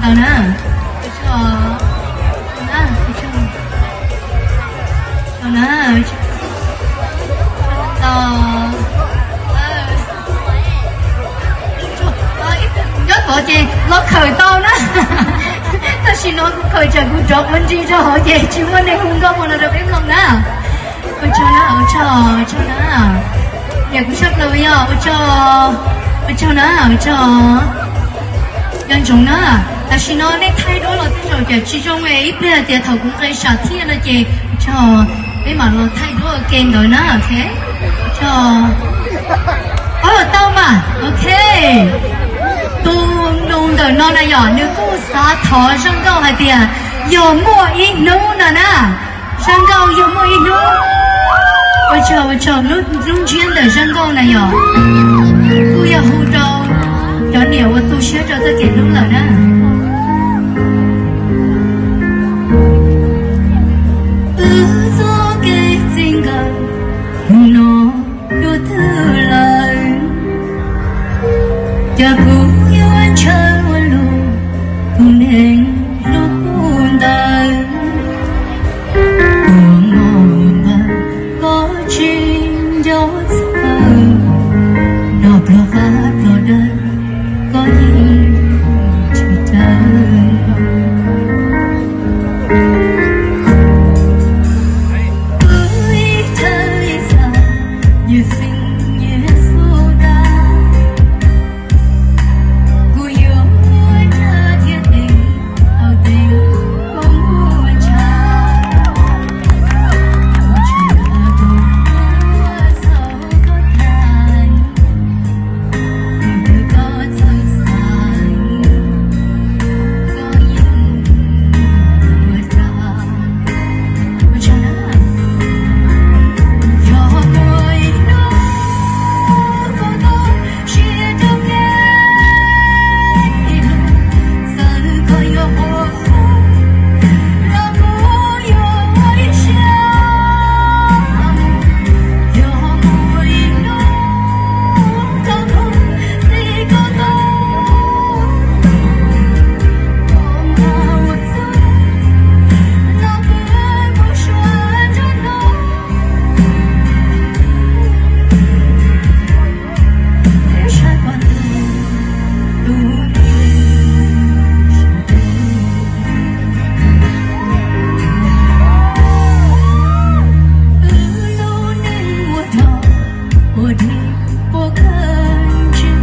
Tau na. Ua tsaug na. Ua tsaug na. Tau. Nyob tod ces los khaws tau na. Tam sim no kuv khaws tsam kuv rov ua nrig rau hauv ces tsis muaj neeg hu nkauj hmo no rau peb mloog na. Ua tsaug na, ua tsaug, ua tsaug na. Niam kuv tshaj plaws yog ua tsaug, ua tsaug na, ua tsaug. Nco ntsoov na, tam sim no nej thaij duab los tej zaum cas tsis zoo es ib pliag tias thaum kuv nqe sam thiaj no ces ua tsaug, peb mam los thaij duab ua ke ntawd na, ok. Ua tsaug. Ua tau mas, ok. Tus nus ntawm no na yom, nws kuj xav thov zaj nkauj hais tias yog muaj ib hnub no na. Zaj nkauj yog muaj ib hnub. Ua tsaug, ua tsaug, lub ntsiab ntawm zaj nkauj na yom, kuj yog hu rau cov niam uas tu siab rau txoj kev hlub lawm na. Wb txoj kev txij nkawm no dua twg lawm, cas kuv yuav ntshaw ua luaj tus neeg hlub kuv ntawd. Ua mov npawg koj tsis nco txog, noj pluag qab pluag dawb koj yeej tsis caw. Wb ib thawj ib txhais, yus xeeb yus xub tag, kuv yuav muab ntshaw thiab tes, tau tes koj muab ntshaw. Ua tsaug tus uas txhaum koj tag, tus koj txhawj xav, koj yeej ua tau. Ua tsaug na. Yog muaj ib hnub koj tau siab rau kev hlub, txawm koj yuav quaj los kuv yuav ua ib siab. Yog muaj ib hnub koj mus txij koj tus koj mas ua txuj los kuv mus suav nruab hnub. Wb sawv pom tus tus neeg sawv tus, wb lub neej ua rog ua dig puas kawg ntshe.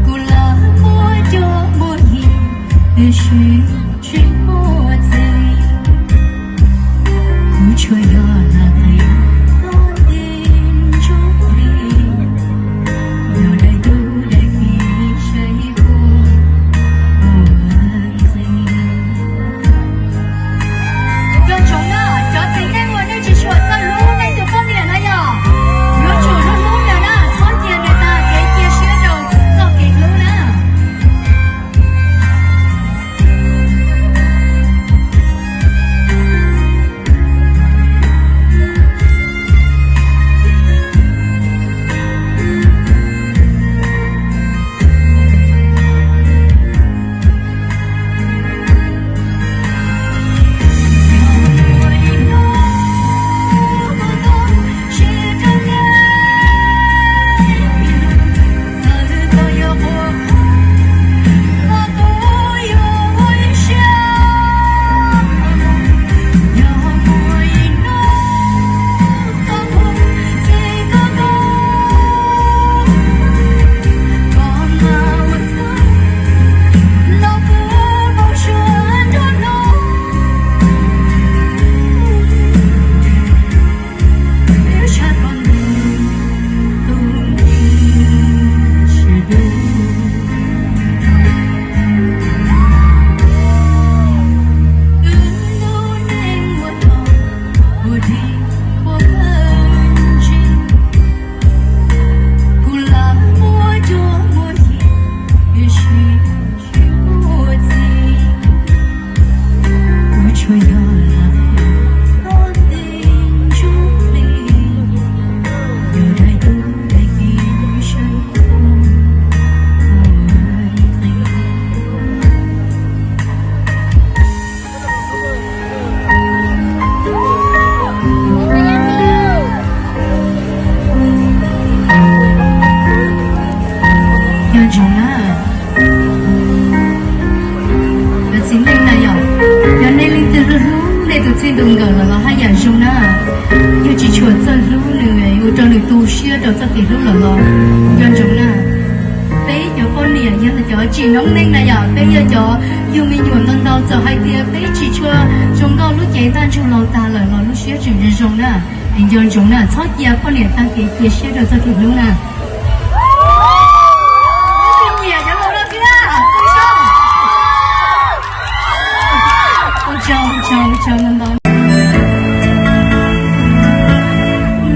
Kuv lam muab cov muaj yig tiam sis tsis muaj txiv. Kuv tsuas yog lam qis koj nti ntsuj plig, yog daim duab daim fij saib puas ua nqi. Nco ntsoov na, cov txiv neej uas nej tsis tshua txawj hlub nej tus poj niam na yom, yuav tsum hlub hlub nws na, txhob cia nws tag kev cia siab rau txoj kev hlub na. Txij ntua nkawm lawm los haj yam zoo na. Yog tsis tshua txawj hlub nws, ua rau nws tu siab rau txoj kev hlub lawm los nco ntsoov na. Peb cov poj niam yog cov tsim noob neej na yom, peb yog cov yug me nyuam ntau ntau, txawm hais tias peb tsis tshua zoo nkauj, lub cev ntaj ntsug laus tag lawm los lub siab tseem zoo zoo na. Es nco ntsoov na, txhob cia poj niam tag kev cia siab rau txoj kev hlub na.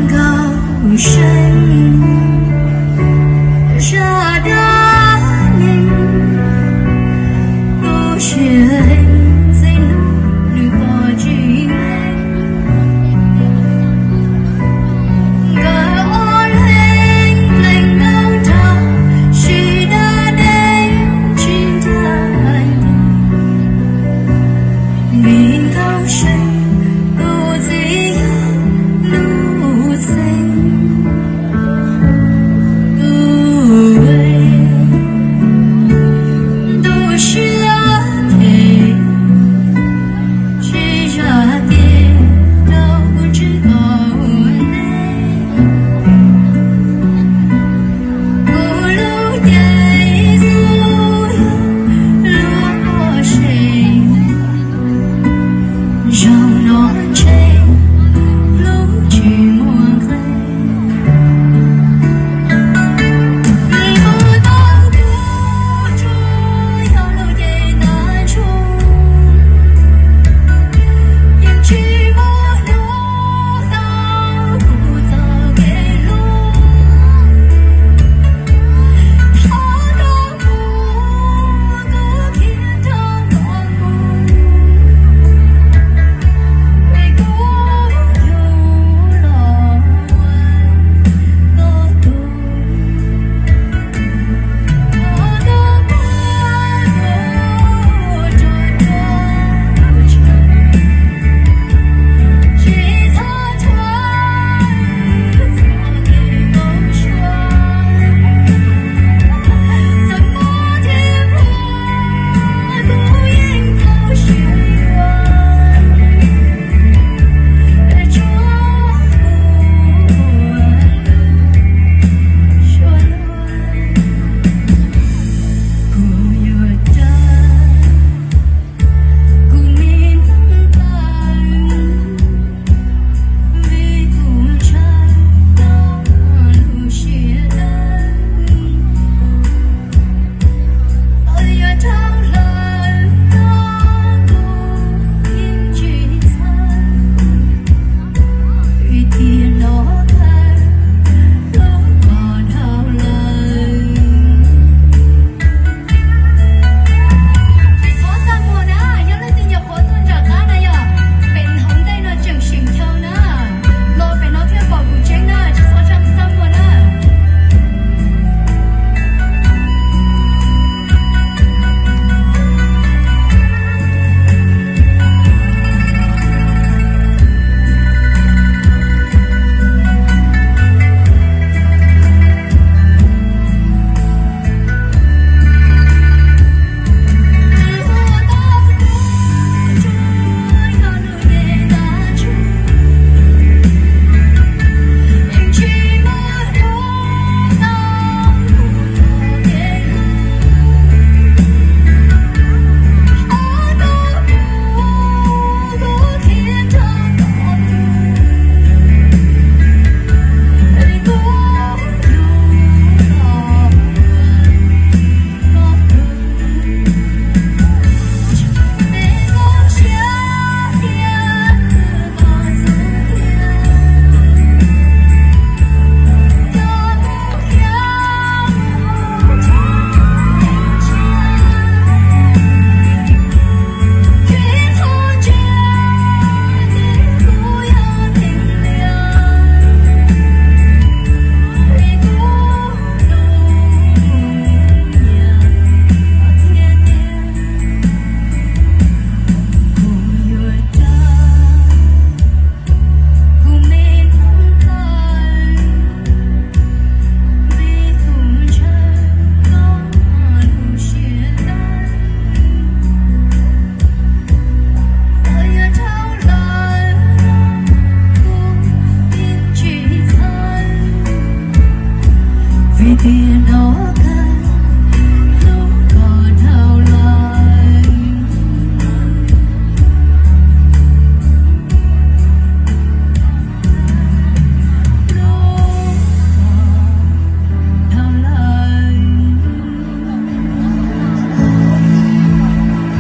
Nkauj Seej, zaj dab neeg tu siab heev, txij hnub nws pom tsis meej. Nkawd ob leeg lees nkauj nraug, sib dab deev tsis ntshai. Me Nkauj Seej,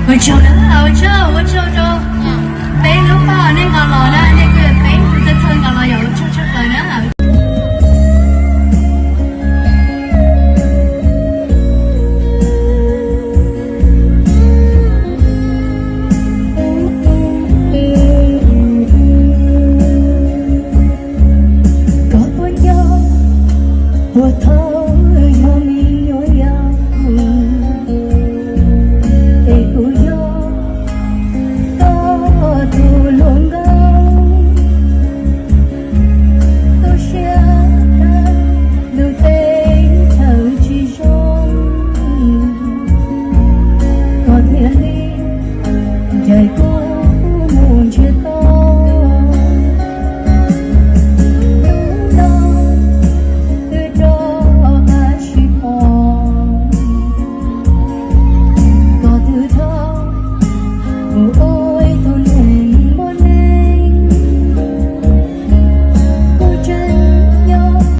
Ua tsaug, ua tsaug, ua tsaug rau peb lub pab nej nqa los na, nej kuj peb txhawj txhawj nqa los yog ua tsaug.